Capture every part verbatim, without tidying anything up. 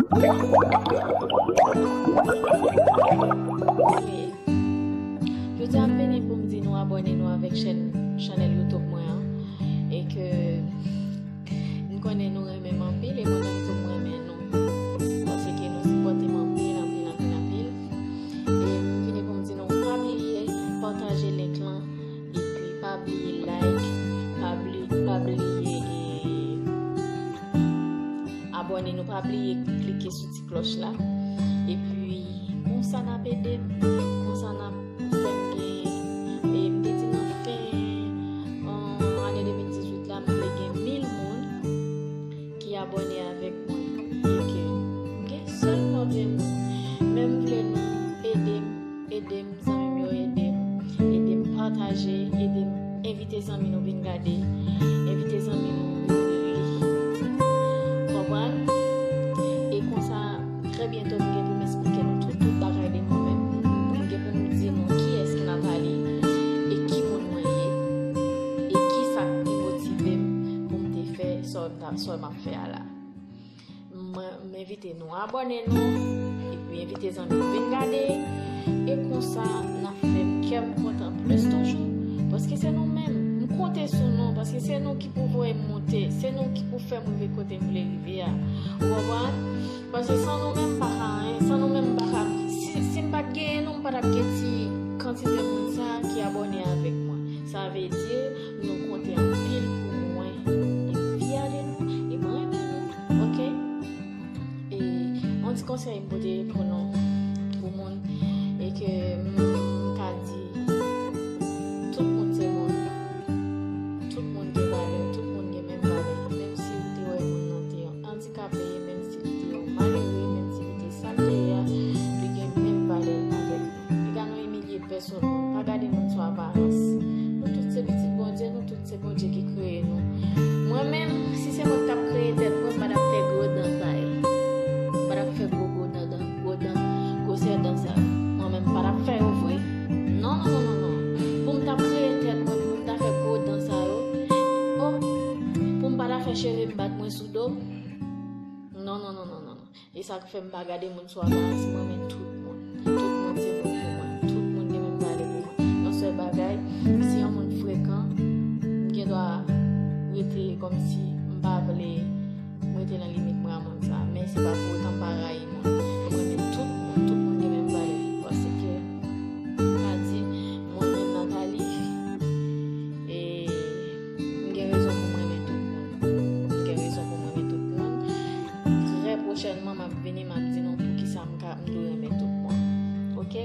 Jodi a m vini pou m di nou abòne nou avèk chèn, chanèl YouTube mwen an. E ke m konnen nou renmen m anpil, e mwen menm tou m renmen nou. Paske nou sipòte m anpil, anpil, anpil, anpil. E m vini pou m di nou, pa bliye pataje link lan, epi pa bliye like, pa bliye, pa bliye, e, abòne nou, pa bliye klike sou ti klòch la. Epi, konsa n ap ede m, konsa n ap fè m gen, e, m te di nan fen, an, ane de mil dizuit la, m vle gen mil moun ki abòne avèk mwen. E ke m gen sèlman ven moun. Men m vle nou ede m, ede m, zanmi m yo, ede m, ede m pataje, ede m envite zanmi nou vin gade, envite zanmi nou vin li. Konprann? E konsa, trè byento, m gen pou m esplike nou tout, tout bagay de mwen menm. M gen pou m di nou kiyès Nathalie, e ki moun mwen ye, e kisa ki motive m pou m te fè sa m t ap, sa m ap fè a la. Mwen, m envite nou abòne nou, epi envite zanmi nou vin gade, e konsa n ap fè kè m kontan plis toujou, paske se nou menm, m konte sou nou, paske se nou ki pou voye m monte, se nou ki pou fè m rive kote m vle rive a. Ou konprann? Paske san nou menm, m pa ka anyen, san nou menm, m pa ka, si, si m pa t genyen nou, m pa t ap gen ti kantite moun sa a ki abòne avèk mwen. Sa vle di, nou konte anpil pou mwen, e m fyè de nou, e mwen renmen nou. Ok? E yon ti konsèy m pote pou nou, pou moun, e ke m, m ka di, tout moun se moun. Tout moun gen valè, tout moun gen menm valè. Menm si ou te wè moun nan te yon andikape, menm si li te yon malere, menm si li te sa l te ye a, li gen menm valè avèk nou. Piga nou imilye pèsonn moun. Pa gade moun sou aparans. Nou tout se pitit Bondye, nou tout se Bondye ki kreye nou. Mwen menm, si se mwen k t ap kreye tèt mwen, m pa t ap fè gwo dan sa yo. M pa t ap fè gwo, gwo dan, dan, gwo dan, gwosè dan sa yo. Mwen menm, m pa t ap fè yo vre. Non, non, non, non, non. Pou m t ap kreye tèt mwen, pou m ta fè gwo dan sa yo. Oh, pou m pa ta fè cheve m bat mwen sou do m. Non, non, non, non, non, non. E sa k fè m pa gade moun sou aparans, mwen renmen tout moun. Tout moun se moun pou mwen. Tout moun gen menm valè pou mwen. Yon sèl bagay, si yon moun frekan, m gen dwa rete kòmsi m pa vle, m rete nan limit mwen a moun sa. Men se pa pou otan m pa rayi moun. Mwen renmen tout moun. Tout moun gen menm valè. Paske, m ka di, mwen menm Nathalie, e m gen rezon pou m renmen tout moun. M gen rezon pou m renmen tout moun. Trè pwochènman, m ap vini, m ap di nou poukisa m ka, m dwe renmen tout moun. Ok?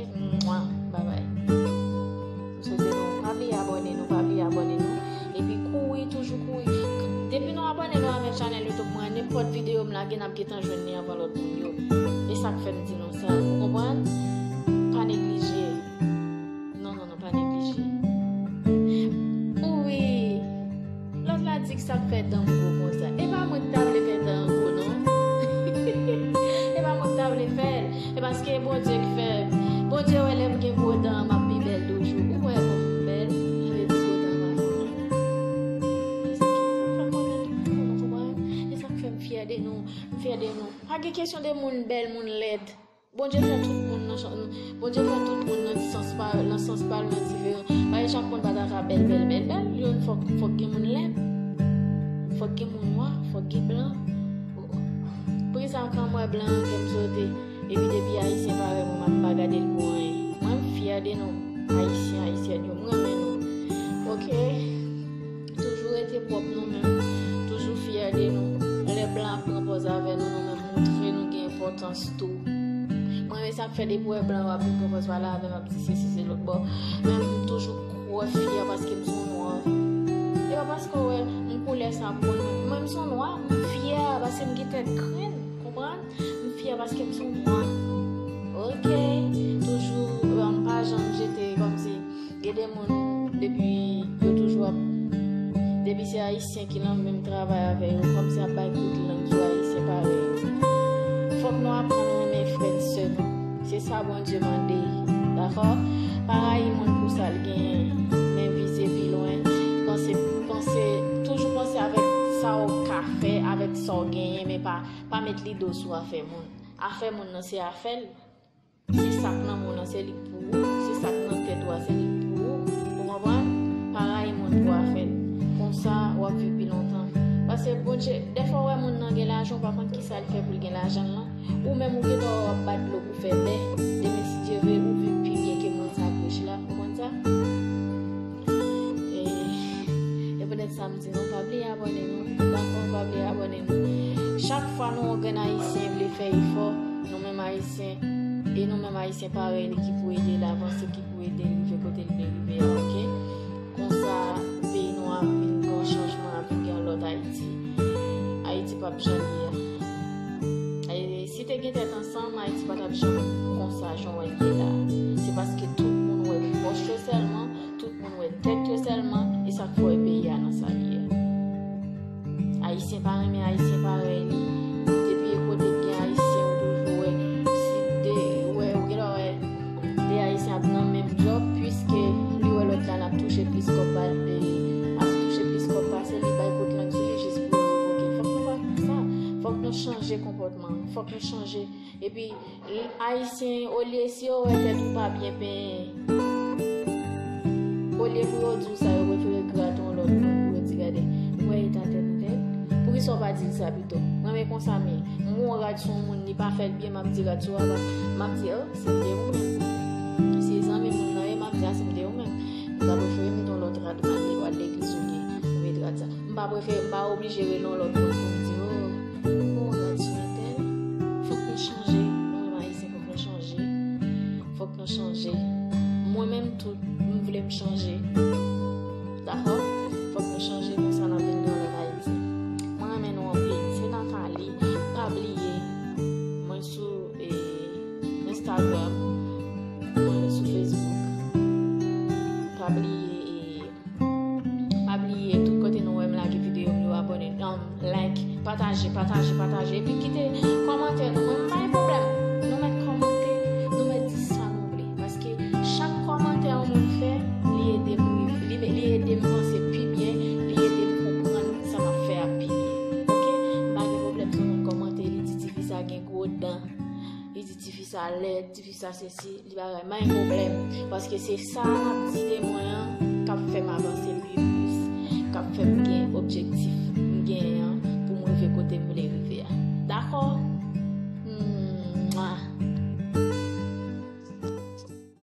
Mwa, babay. M swete nou pa bliye abòne nou, pa bliye abòne nou. Epi kouri, toujou kouri. Depi nou abòne nou avèk chanèl YouTube mwen, nenpòt videyo m lage, n ap gentan jwenn li anvan lòt moun yo. E sa k fè m di nou sa. Ou konprann? Pa neglije. Non, non, non, pa neglije. Wi. Lòt la di k sa k fè dan m gwo konsa. E pa mwen ki ta vle fè dan an gwo, non. E pa mwen ki ta vle fè l. E paske Bondye ki fè l. Bondye wè lè m gen gwo dan, m ap pi bèl toujou. Ou wè kòman m bèl? Sa vle di gwo dan pa fè mwen. E sa k fè m kontan tout moun, ou konprann? E sa k fè m fyè de nou. M fyè de nou. Pa gen kesyon de moun bèl, moun lèd. Bondye fè tout moun nan chan-, Bondye fè tout moun nan sans pa, nan sans pa l, nan diferan. Paske chak moun pa ta ka bèl, bèl, bèl, bèl. Youn fòk, fòk gen moun lèd. Fòk gen moun nwa, fòk gen blan. Poukisa kan m wè blan an, kè m sote? Epi depi Ayisyen parèy mwen, m ap pa gade l pou anyen. Mwen, m fyè de nou. Ayisyen, Ayisyèn yo, m renmen nou. Ok? Toujou rete pwòp nou menm. Toujou fyè de nou. Lè blan ap pran pòz avè nou, nou menm montre nou gen enpòtans tou. Mwen, men sa k fè depi w wè blan yo ap vin pran pòz pale avè m, ap di sesi, se lòt bò. Men m toujou kwè fyè paske m se yon nwa. E pa paske w wè m koulè sa pou mwen. Mwen, m se yon nwa, m fyè paske m gen tèt grenn. Konprann? M fyè paske m se yon nwa. Ok? Toujou, euh, m pa janm jete kòmsi. Gen de moun, depi yo toujou ap, depi se Ayisyen ki nan menm travay avè yo, kòmsi ap bay kout lang sou Ayisyen parèy yo. Fòk nou aprann renmen frè n sè nou. Se sa Bondye mande. Dakò? Pa rayi moun pou sa l genyen, men vize pi lwen. Panse, panse, toujou panse avèk sa w ka fè, avèk sa w genyen, men pa, pa met lide w sou afè moun. Afè moun nan se afè l. Se sa k nan men w nan, se li k pou ou. Se sa k nan tèt ou a, se li k pou ou. Ou konprann? Pa rayi moun pou afè l. Konsa, w ap viv pi lontan. Paske Bondye, dèfwa w wè moun nan gen lajan, ou pa konn ki sa l fè pou l gen lajan l lan. Ou menm ou gentan wè w ap bat dlo pou fè bè. Demen si Dye vle, ou viv pi byen ke moun sa k rich la. Ou konn sa? E, e poutèt sa m di nou, pa bliye abòne nou. Dakò, pa bliye abòne nou. Chak fwa nou wè yon grenn Ayisyen vle fè efò, nou menm Ayisyen, e nou menm Ayisyen parèy li ki pou ede l avanse, ki pou ede l rive kote l vle rive a, oke? Konsa, peyi nou ap vin gen yon chanjman, ap vin gen yon lòt Ayiti. Ayiti p ap jan li ye a. E si te gen tèt ansanm, Ayiti pa t ap janm konsa jan w wè l ye la. Se paske tout moun wè pòch yo sèlman, tout moun wè tèt yo sèlman, e sa k fè w wè peyi a nan sa l ye a. Ayisyen pa renmen Ayisyen parèy li. Depi e kote k gen Ayisyen, ou toujou wè, si de, wè, ou genlè wè de Ayisyen ap nan menm djòb, piske li wè lòt la n ap touche plis kòb pa, e, ap touche plis kòb pase li, bay kout lang sou li jis pou yo revoke. Fòk nou pa fè sa. Fòk nou chanje konpòtman nou. Fòk nou chanje. Epi, Ayisyen, olye si yo wè tèt ou pa byen penyen, olye pou yo di w sa, yo prefere grate yon lòt moun pou yo di, "Gade, ou wè eta tèt ou tèt? Poukisa w pa di l sa pito?" Mwen, men konsa m ye. M wè yon rad sou yon moun, li pa fèt byen, m ap di rad sou a, m ap di, "Oh, se m te ou menm." Si zanmi moun nan ye, m ap di, "A, se m te ou menm." M ta prefere met yon lòt rad, m al, m al legliz ou byen, ou met rad sa. M pa prefere, m pa oblije rele yon lòt moun pou m di, "Oh, ou wè yon rad sou entèl?" Fòk nou chanje. Nou menm Ayisyen, fòk nou chanje. Fòk nou chanje. Mwen menm tou, m vle m chanje. Dakò? Fòk nou chanje, konsa n ap vin gen yon lòt Ayiti. Mwen renmen nou anpil. Se Nathalie. Pa bliye, mwen sou, e, Instagram, mwen sou Facebook. Pa bliye, e, Pa bliye, tout kote nou wè m lage videyo m yo, abòne, um, like, pataje, pataje, pataje. Epi kite kòmantè nou. Mwen, m pa gen pwoblèm. Nou mèt kòmante, nou mèt di sa nou vle. Paske chak kòmantè yon moun fè, li ede m rive, li, li ede m panse pi byen, li ede m konprann sa m ap fè a pi byen. Oke? M pa gen pwoblèm si yon moun kòmante, li di tifi sa gen gwo dan, li di tifi sa lèd, tifi sa sesi, li pa gen pwoblèm. Paske se sa n ap di de mwen an,